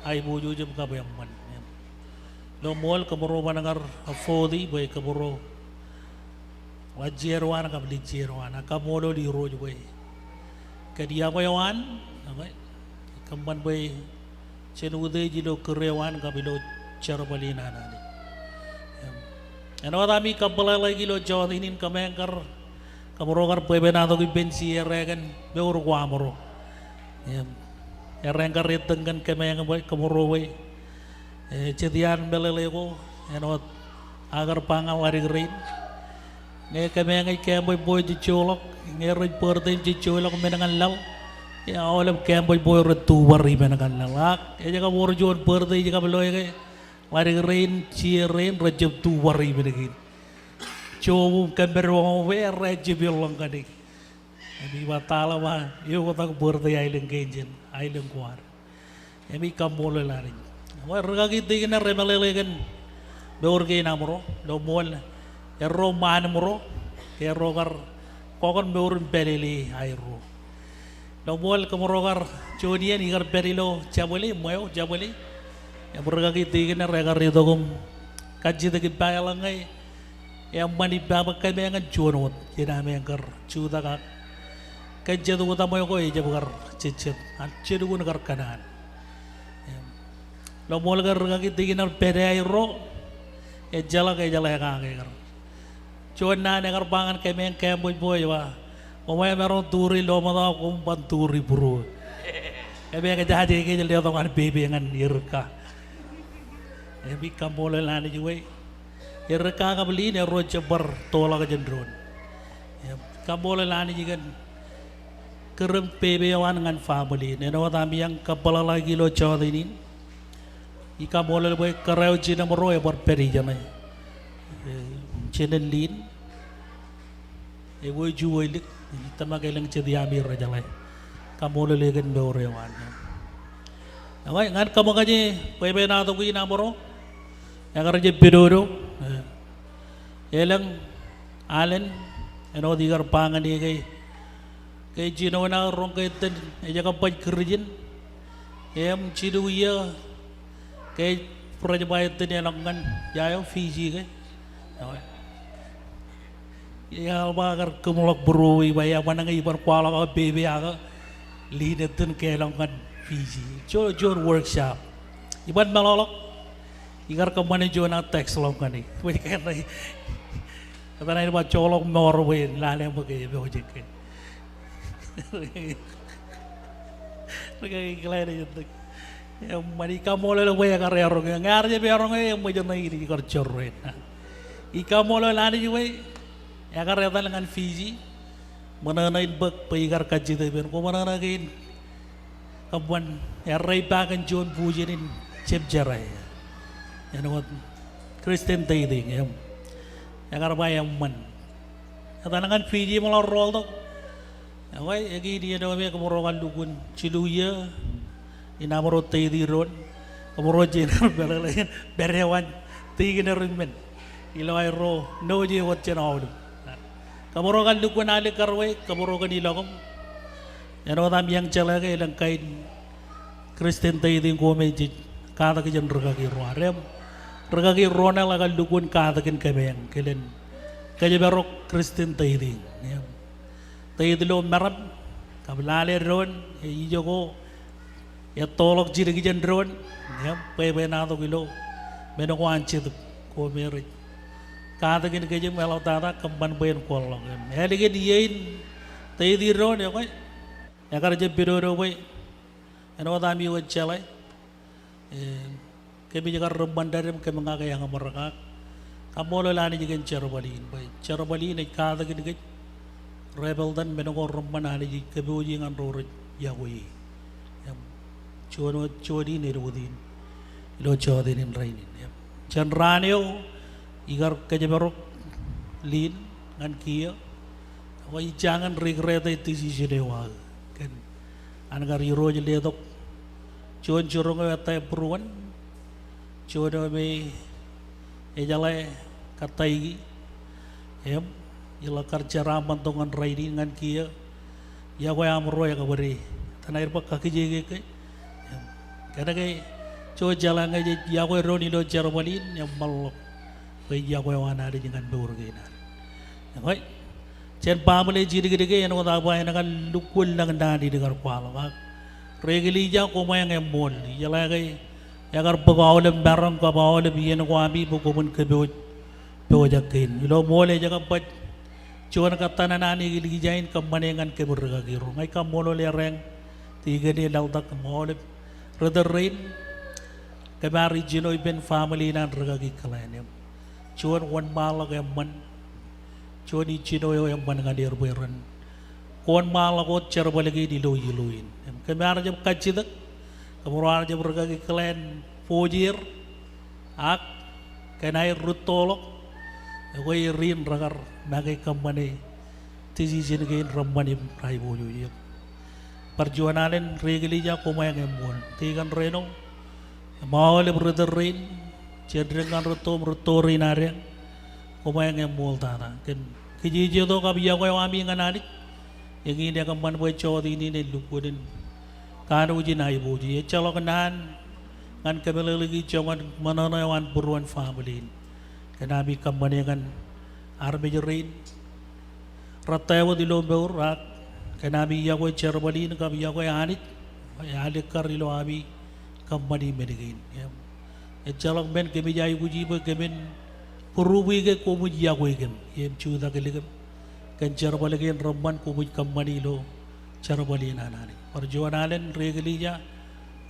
aiboojoj im kab eṃṃan. Im ilo ṃool kōmro ban kar afford-i bwe kōmro ḷajier eo an kab lijier eo an. Ak kaṃṃoolol Irooj bwe kōn iọkwe eo an, okay, kōṃṃan bwe jen utiej ilo kūr eo an kab ilo jerbal in an Anij. Im āinwōt ami kapeḷḷāḷọk ilo jọteen in, kōmeañ kar, kōmro kar bwebwenato ippān CRA kōn mour ko aṃro. Im errā eñ kar ettōñ kōn kōmeañ bwe, kōmro bwe, e, jet iaan meḷeḷe ko āinwōt aō kar ba ñan ḷadik rein, ñe kōmeañ ej kaamṃōj bwe jejjeḷọk, ñe rej birthday im jejjeḷọk men ñan laḷ, e, aolep kaamṃōj bwe rej tubar ippān ñan laḷ. Ak ej kab wōr juon birthday ej kab loe ke ḷadik rein, CRA rein, rej jab tubar ippān kein. Job im kōṃṃan eo bwe errā ejjab ilọk ñan e. Im ij ba taḷa ba eoktak birthday aelōñ kein jān aelōñ ko ad. Im ij kaṃṃoolol Anij. Bwe rūkaki tikōn ro remeḷeḷe kōn mour kein aṃro, ilo ṃool erro ṃaan ṃro, ke erro kar kọkoṇ mour im pālele aerro. Ilo ṃool kōmro kar juon iien ikar pād ilo Jabōle, ṃweo Jabōle. Im rūkaki tikōn ro ekar itok im kajjitōk ippa eḷaññe eṃṃan ippa bwe kōmeañ en juon wōt, jenameañ kar jutak ak kōn jet wōt ṃweo ko ejab kar jejjet, ak jet lukkuun kar kōṇaan. Im ilo ṃool ke rūkaki tikōn ro pād aerro, ejjeḷọk, ejjeḷọk ekake kar. Juon naan ekar ba ñan kōmeañ kaamṃōj bwe ej ba, koṃ emaroñ turi lọmọtọ, koṃ ban turi būruō. Kōmeañ ejaje ke ej letok an pepe ñan Erika. Im ij kaṃṃoolol Anij bwe Erika kab Lin erro jab bar toḷọk jān doon. Im kaṃṃoolol Anij kōn kūr im pepe eo an ñan family in. Āinwōt ami kapeḷḷāḷọk ilo jọteen in, ij kaṃṃoolol bwe kōrā eo jinem ro ebar pād ijeṇe. E, jinen Lin, e, wōj juon lik, ij tōmak elōñ jet iaami rejeḷā. Kaṃṃoolol e kōn mour eo an. Ñan kōṃōkaj bwebwenato kein aṃro, ekar jab pidodo, e, elōñ alen, āinwōt ikar ba ñan e ke, ke jinoin aō roñ ke ettōn ej kab baj Kūrijin, im jilu iiō ke rej ba ettōn elọk ñan, ia eo, Fiji ke. Eḷap aō kar kōmḷọk būruō, ij ba, eban ñe iban kwaḷọk aō pepe ak Lin ettōn ke elọk ñan Fiji. Juon, juon workshop. Iban meḷọkḷọk, ikar kōṃṃane juon aō text ḷọk ñan e. Bwe ke etan eo ej ba joḷọk mour bwe lale ṃōk ke epojak ke. Rūkaki, glad ej itok. Eṃṃan, ij kaṃṃoolol bwe ekar eroñ e. Ñe ear jab eroñ e, eṃōj ṇe in ij kar jorrāān. Ij kaṃṃoolol Anij bwe ekar etal ñan Fiji. Ṃōṇōṇō in bōk bwe ikar kajjitōk ippān koṃ ṇōṇō kein kab ban errā ippa kōn juon bujen in jebjerā, āinwōt Christian tithing, im ekar ba eṃṃan. Etal ñan Fiji im ḷak rooltok. Ekwe, eñin iien eo me kōmro kar lukkuun jilu iiō in aṃro tithe doon. Kōmro jen kar meḷeḷe in pād eo an Deacon eo ri men. Ilo aerro noje wōt jān aolep. Kōmro kar lukkuun alikkar wōj, kōmro kōn ilọk im āinwōt ami eñjeḷā ke elōñ kain Christian tithing ko me jej katak jān rikaki ro ad im rikaki ro ṇe ḷe kar lukkuun katakin kōmeañ kilen kōjparok Christian tithing. Im tithe ilo meram, kab lale doon, ej ijoko ettoḷọk jidik jān doon, im bwebwenato ilo men ko an Jetōb ko me rej katakin kōj im eḷaptata kōṃṃan bwe en kwaḷọk. Im ālikin iien tithe doon, ekwe, ekar jab pidodo bwe āinwōt ami wōj jeḷā, e, kōmij kar ri ṃōn dad im kōm ña ke eañ ṃōrōk ak kaṃṃoolol Anij kōn jerbal in. Bwe jerbal in ej katakin kōj ri-epaltan men ko reṃṃan Anij ej kōpooje ñan ro rej iọkwe e. Im juon wōt, juon in āinwōt in ilo jọteen in rainin. Im jān raan eo ikar kōjparok Lynn ñan kiiō, ekwe ij jañin regret e decision eo aō kōn an kar irooj letok juon jiroñ eo ettā būruon, juon eo me ejeḷā kōttāik e, im iḷak kar jeraaṃṃan tok ñan rainin ñan kiiō, iọkwe aṃro ekabōde, etan aer ba kakkije ke ke. Im kōnke eo jeḷā ñe jej iọkwe doon ilo jerbal in, eṃṃanḷọk bwe iọkwe eo an Anij ñan mour kein ad. Ekwe, jān baaṃle jidikdik e, āinwōt aō ba en kar lukkuun lōñ naan in kar kwaḷọk. Ak ri eklejia, koṃeañ eṃṃool. Ijeḷā ke ekar bōk aolep maroñ kab aolep iien ko ami bwe koṃwin kōpooj pojak kein. Ilo ṃool ej kab baj juon kōttan an eklejia in kōṃṃane ñan kōm rikaki ro. Ña ij kaṃṃoolol ereañ, deacon e, laḷtak im aolep ri tōl rein. Kōm ar ijjino ippān family in an rikaki Glenn im juon wōnṃaanḷọk eṃṃan, juon ijjino eo eṃṃan ñan er bwe ren kōnṃaanḷọk wōt jerbal kein ilo iloin. Im kōm ar jab kajjitōk, kōmro ar jab rikaki Glenn pojak er, ak kōn aer rūttoḷọk, ekwe ri in rekar make kōṃṃane decision kein reṃṃan im aiboojoj. Bar juon alen ri eklejia, koṃeañ eṃṃool. Deacon Reno im aolep ri tōl rein, jān dik ñan rūtto im rūtto rein adeañ, koṃeañ eṃṃool tata kōn kijejeto kab iọkwe eo ami ñan Anij. Eñin ekōṃṃan bwe jọteen in en lukkuun in kanooj in aiboojoj. Ejjeḷọk naan ñan kōmeḷeḷeiki joñan ṃōṇōṇō eo an būruon family in kōn ami kōṃṃane ñan armej rein rettā wōt ilo mour, ak kōn ami iọkwe jerbal in kab iọkwe Anij ej alikkar ilo ami kōṃṃani men kein. Im ejjeḷọk men kōmij aikuji bwe kōmin būrubuik ke koṃij iọkwe kōm im jutak ilikim kōn jerbal kein reṃṃan koṃij kōṃṃani ilo jerbal in an Anij. Bar juon alen ri eklejia,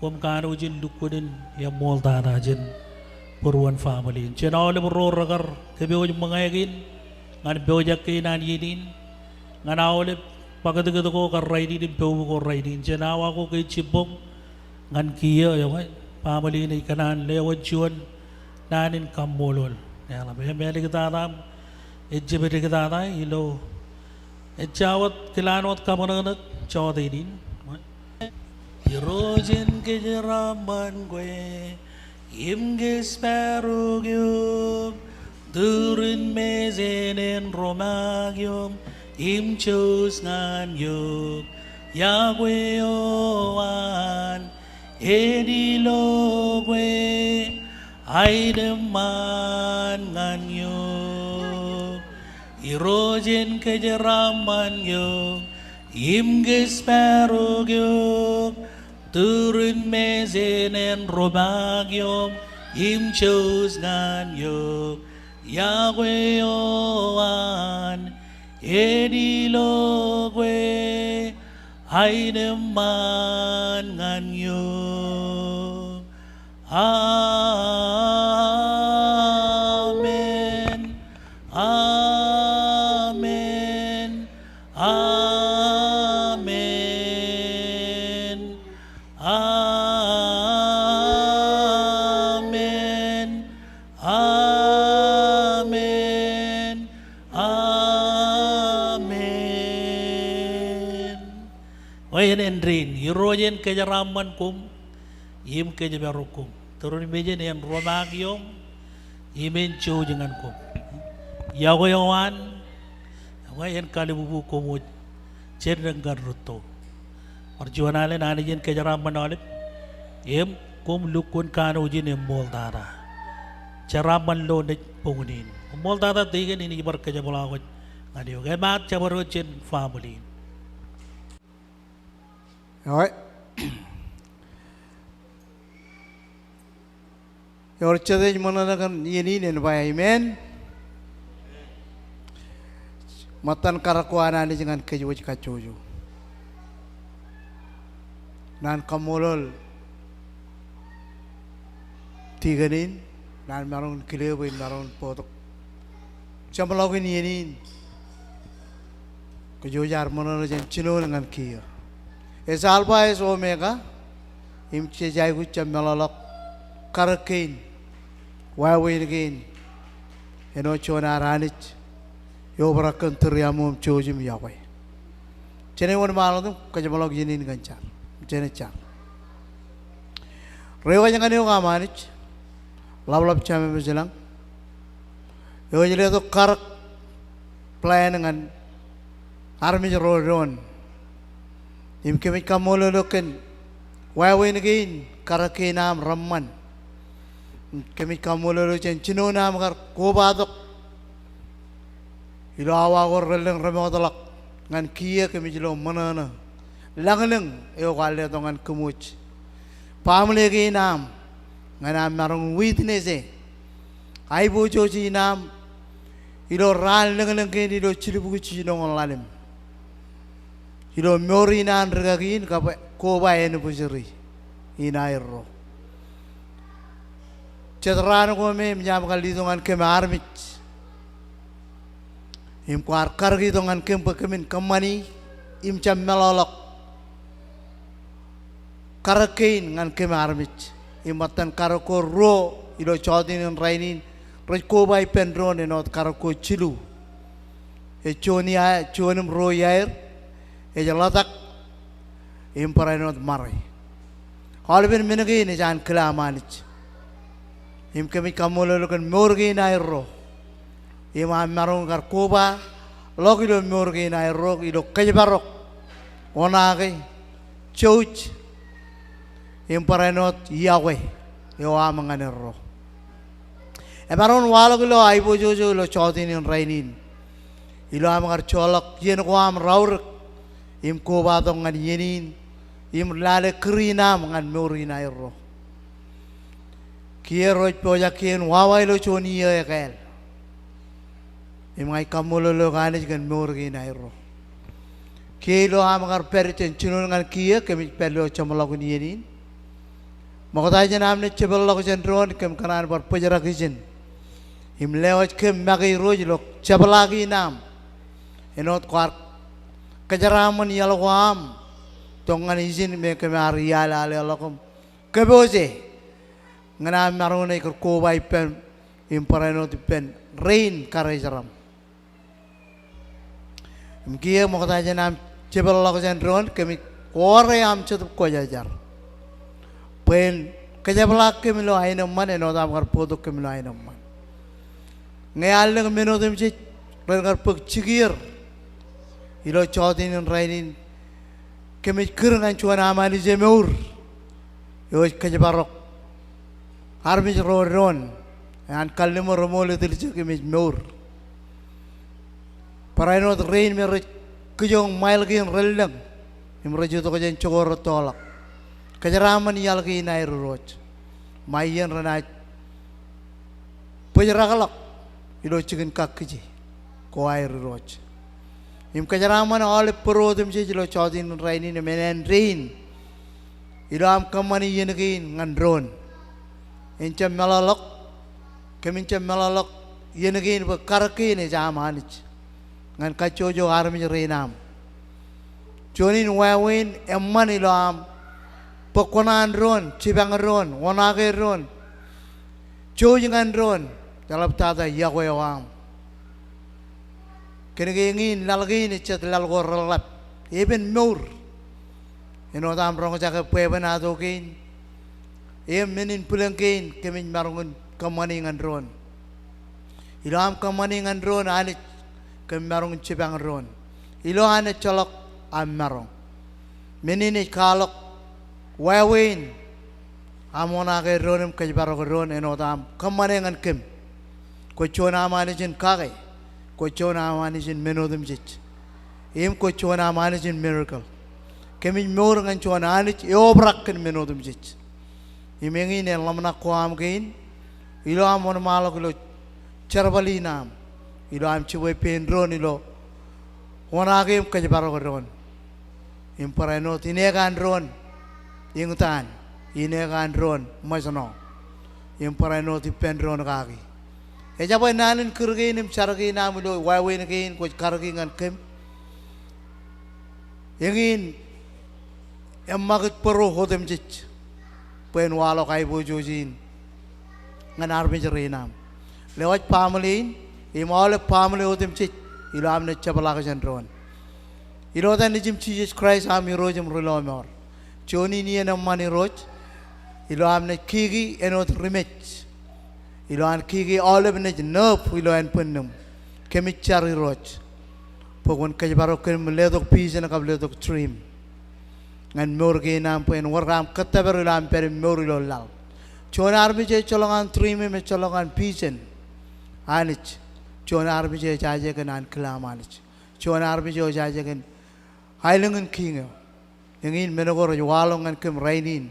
koṃ kanooj in lukkuun in eṃṃool tata jān būruon family in, jān aolep ro rekar kōpooj ṃōñā kein ñan pojak kein an iien in, ñan aolep bōktok ko kar rainin im poub ko rainin, jān awa ko ke jibboñ ñan kiiō, ekwe family in ej kōṇaan lewōj juon naan in kaṃṃoolol. Eḷap, im āliktata im ejjab diktata ilo ejja wōt kilaan wōt kaṃōṇōṇō jọteen in. Irooj en kōjeraaṃṃan kwe im kōjparok eok, turin mejān en romaak eok im jouj ñan eok. Iọkwe eo an en ilo kwe, ain eṃṃan ñan eok. Irooj en kōjeraaṃṃan eok im kōjparok eok, turin mejān en romaak eok im jouj ñan eok. Iọkwe eo an en ilo kwe, ain eṃṃan ñan eok. Amen. Amen. Amen. Amen. Amen. Amen. Wāween in, Irooj en kōjeraaṃṃan koṃ im kōjparok koṃ, turin mejān en romaak eok Im en jouj ñan koṃ. Iọkwe eo an, ekwe en kallibubu koṃ wōj jān rōñ kar rūtto. Bar juon alen Anij en kōjeraaṃṃan aolep, im koṃ lukkuun kanooj in eṃṃooltata. Jeraaṃṃan lo naaj boñōn in. Eṃṃooltata tikōn in ij bar kōjepḷaak wōj ñan eok. Emaat jabdewōt jān family in. Ewōr jet ej ṃōṇōṇō kōn iien in en ba amen. Ṃōttan karōk ko an Anij ñan kōj wōj kajjojo. Naan kaṃṃoolol tikōn in, naan maroñ in kile bwe en maroñ in bōktok jeṃḷọkin iien in. Kōj wōj ar ṃōṇōṇō jān jinoin ñan kiiō. Ej Alpha, ej Omega, im jej aikuj jab meḷọkḷọk karōk kein, wāween kein, āinwōt juon ad Anij, eobrak kōn tūriaṃo im jouj im iọkwe. Jen wōnṃaanḷọk im kōjeṃḷọk iien in kōn jar. Jen jar. Reiwōj ñan eok aṃ Anij, ḷapḷap Jemem ej ilañ. Eo ej letok karōk plan ñan armej ro doon. Im kōmij kaṃṃoolol eok kōn wāween kein, karōk kein aṃ reṃṃan. Im kōmij kaṃṃoolol eok jān jinoin aṃ kar kobatok ilo awa ko relōñ remootḷọk ñan kiiō kōmij lo ṃōṇōṇō lañlōñ eo kwaar letok ñan kōmwōj. Baaṃle kein aṃ ñan aṃ maroñ in witness e aiboojoj in aṃ ilo raan lōñlōñ kein ilo jilubukwi jinoin ḷalem. Ilo mour in an rikaki in kab koba anniversary in aerro. Jet raan ko me eṃōj aṃ kar letok ñan kōm armej im kwaar karōk itok ñan kōm bwe kōmin kōṃṃani im jab meḷọkḷọk karōk kein ñan kōm armej. Im ṃōttan karōk ko ruo ilo jọteen in rainin rej koba ippān doon āinwōt karōk ko jilu. Ej juon ia, juon im ruo iaer, ej ḷotak im barāinwōt ṃare. Aolepen men kein ej an kile aṃ Anij. Im kōmij kaṃṃoolol eok kōn mour kein aerro. Im aṃ maroñ in kar kobaḷọk ilo mour kein aerro ilo kōjparok, oṇaake, jouj, im barāinwōt iọkwe eo aṃ ñan erro. Emaroñ in waḷọk ilo aiboojoj eo ilo jọteen in rainin. Ilo aṃ kar joḷọk iien ko aṃ raorōk im kobatok ñan iien in im lale kūr in aṃ ñan mour in aerro. Kiiō ro ej pojak kiiō in wawa ilo juon iiō ekāāl. Im ña ij kaṃṃoolol eok Anij kōn mour kein aerro. Kiiō ilo aṃ kar pād jān jinoin ñan kiiō kōmij pād ilo jeṃḷọkin iien in. Ṃokta jān am naaj jepeḷḷọk jān doon kōm kōṇaan bar bōjrak ijin im lewōj kōm make Irooj ilo jepḷaak in aṃ. Āinwōt kwaar kōjeraaṃṃan iaḷ ko aṃ tok ñan ijin me kōm ar ialale ḷọk im kōpooj e ñan am maroñ in ej kar koba ippām im barāinwōt ippān rein karijeram. Im kiiō ṃokta jān am jepeḷḷọk jān doon kōmij kọọre am Jetōb Kwōjarjar bwe en kōjepḷaak kōm ilo aenōṃṃan āinwōt aṃ kar bōktok kōm ilo aenōṃṃan. Ñe ear lōñ men otemjej ren kar bōk jikier ilo jọteen in rainin, kōmij kūr ñan juon aṃ Anij emour eo ej kōjparok armej ro doon. An kalliṃur eṃool etiljek im ej mour. Barāinwōt rein me rej kijoñ ṃail kein relōñ im rej itok jān jokwe rettoḷọk. Kōjeraaṃṃan iaḷ kein aer Irooj. Ṃae iien renaaj bōjrakḷọk ilo jikin kakkije ko aer Irooj. Im kōjeraaṃṃan aolep bōro otemjej ilo jọteen in rainin im āindein ilo am kōṃṃani iien kein ñan doon. En jab meḷọkḷọk, kōmin jab meḷọkḷọk iien kein bwe karōk kein ej aṃ Anij ñan kajjojo armej rein aṃ. Juon in wāween eṃṃan ilo aṃ bōk kuṇaan doon, jipañ doon, oṇaake doon, jouj ñan doon, eḷaptata iọkwe eo aṃ. Kōnke eñin laḷ kein ejjab laḷ ko reḷḷap, epen mour. Āinwōt aṃ roñjake bwebwenato kein im men in bwilōñ kein kōmij maroñ in kōṃṃani ñan doon. Ilo aṃ kōṃṃani ñan doon Anij kōm maroñ in jipañ doon. Ilo an ejjeḷọk aṃ maroñ. Men in ej kwaḷọk wāween aṃ oṇaake doon im kōjparok doon āinwōt aṃ kōṃṃane ñan kōm. Kwōj juon aṃ Anij in kake. Kwōj juon aṃ Anij in men otemjej. Im kwōj juon aṃ Anij in miracle. Kōmij mour ñan juon Anij eobrak kōn men otemjej. Im eñin en ḷōmṇak ko aṃ kein ilo aṃ wōnṃaanḷọk ilo jerbal in aṃ ilo aṃ jibwe pein doon ilo oṇaake im kōjparok doon. Im barāinwōt ineek an doon eñtaan, ineek an doon ṃōjṇọ. Im barāinwōt ippān doon kaki. Ejabwe naan in kūr kein im jar kein aṃ ilo wāween kein kwōj karōki ñan kōm. Eñin eṃṃakūt bōro otemjej bwe en waḷọk aiboojoj in ñan armej rein aṃ. Lewōj baaṃle in im aolep baaṃle otemjej ilo am naaj jepḷaak jān doon. Ilo etan Nejiṃ Jisōs Kraist aṃ Irooj im Rilọmọọr. Juon in iien eṃṃan Irooj ilo am naaj kiki āinwōt ri-mej. Ilo an kiki aolep naaj nōb ilo ānbwinnem. Kōmij jar Irooj bwe kwōn kōjparok kōm im letok vision kab letok dream ñan mour kein aṃ bwe en wōr aṃ kōttōpar ilo am pād im mour ilo laḷ. Juon armej ejjeḷọk an dream im ejjeḷọk an vision. Anij, juon armej ejaje kōn ankilaaṃ Anij. Juon armej ejaje kōn aelōñ in kiiñ eo. Eñin men ko rej waḷọk ñan kōm rainin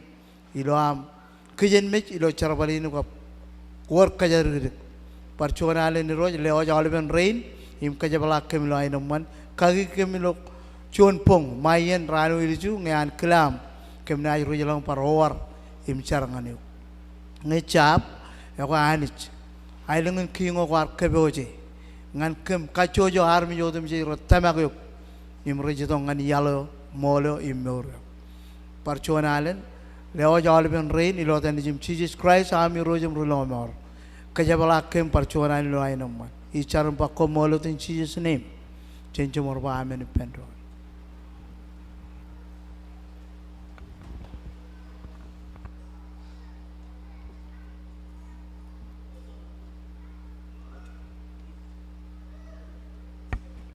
ilo aṃ kijenmej ilo jerbal in kab wōr kōjatdikdik. Bar juon alen Irooj lewōj aolepen rein im kōjepḷaak kōm ilo aenōṃṃan, kaki kōm ilo juon boñ, ṃae iien, raan eo ilju ñe ankilaaṃ kōm naaj ruj ḷọk bar owar im jar ñan eok. Ñe jab, ekwe Anij, aelōñ in kiiñ eo kwaar kōpooje ñan kōm kajjojo armej otemjej rej tōmak eok im rej itok ñan iaḷ eo, ṃool eo im mour eo. Bar juon alen lewōj aolepen rein ilo etan Nejiṃ Jisōs Kraist aṃ Irooj im Rilọmọọr. Kōjepḷaak kōm bar juon alen ilo aenōṃṃan. Ij jar im ba koṃṃool wōt in Jesus' name. Jen jiṃor ba amen ippān doon.